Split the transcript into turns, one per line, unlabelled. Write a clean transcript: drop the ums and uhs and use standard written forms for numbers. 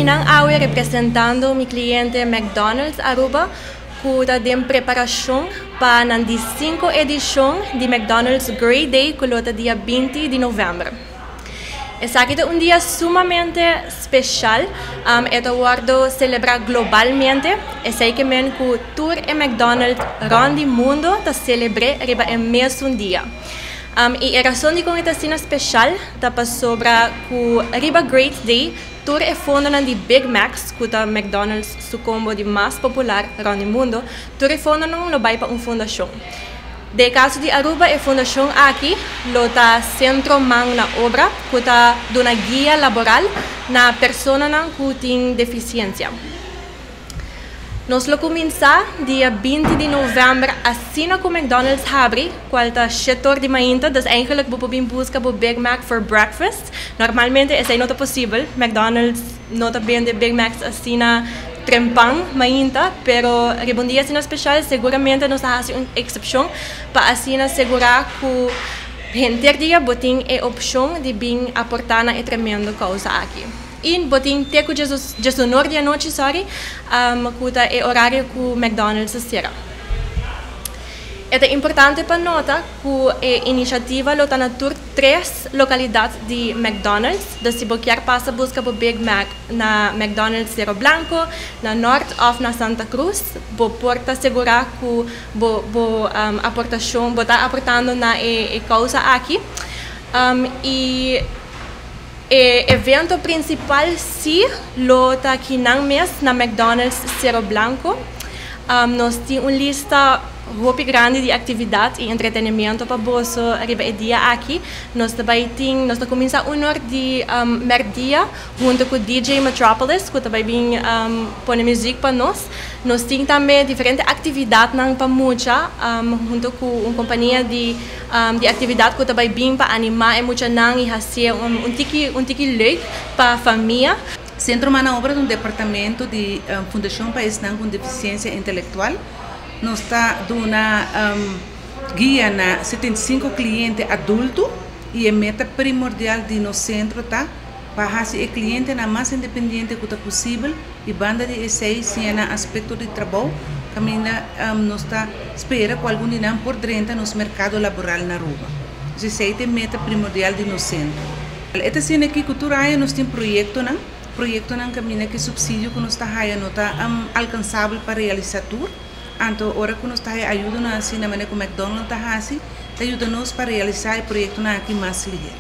Akinan awe representando mi cliente McDonald's Aruba, cu ta den preparacion pa nan di 5 edicion di McDonald's Great Day, cu ta dia 20 di november. Esaki ta un dia sumamente special, e ta wordo celebra globalmente. Esey kiermen cu tur e McDonald's rond di mundo ta celebra riba e mesun dia. Y e rason di con e ta asina special ta pasobra cu riba Great Day tur e fondo di Big Macs, cu ta McDonald's su combo di mas popular rond di mundo, tur e fondonan lo bay pa un fundacion. Den caso di Aruba, e fundacion aki lo ta Centro Man na Obra, cu ta duna guia laboral na personanan cu tin deficiencia. Nos lo cuminsa dia 20 di november, asina cu McDonald's habri, cual ta 7'or di mainta, dus eigenlijk bo por busca e Big Mac for breakfast. Normalmente esey no ta posibel, McDonald's no ta bende Big Macs asina trempan mainta, pero riba un dia asina special, seguramente nos ta haci un excepcion pa asina sigura cu henter dia bo tin e opcion di bin aporta na e tremendo causa aki. Y bo tin te cu 11'or di anochi, sorry, cu ta e horario cu McDonald's ta cera. Ta importante pa nota cu e iniciativa lo ta na tur tres localidad di McDonald's. Dus si bo kier pasa busca e Big Mac na McDonald's Cerro Blanco, na Noord of na Santa Cruz, bo por ta sigura cu bo aportacion, bo ta aportando na e causa aki. Y e evento principal si lo ta aki nan mes na McDonald's Cerro Blanco. Nos tin un lista hopi grandi di actividad y entretenimento pa boso riba e dia aki. Nos tambe tin, nos ta cuminsa 1'or di merdia hunto cu DJ Metropolis, cu tambe bin pone music pa nos. Nos tin tambe diferente actividad pa mucha, hunto cu un compania di actividad cu tambe bin pa anima e muchanan y haci un tiki leuk pa famia.
Centro Man na Obra ta un departamento di Fundacion pa Esnan cu Deficiencia Intelectual. Nos ta duna guia na 75 cliente adulto y e meta primordial di nos centro ta pa haci e clientenan mas independiente cu posibel y banda di esey na aspecto di trabou caminda nos ta spera cu algun dia por drenta nos mercado laboral na Aruba. Esey ta e meta primordial di nos centro. E asina aki cu tur aña nos tin proyectonan, proyectonan caminda cu subsidio cu nos ta haya no ta alcansabel pa realisa tur. Anto, ora cu nos ta ayuda asina, manera cu McDonald's ta haci, ta yuda nos pa realisa e proyectonan aki mas liher.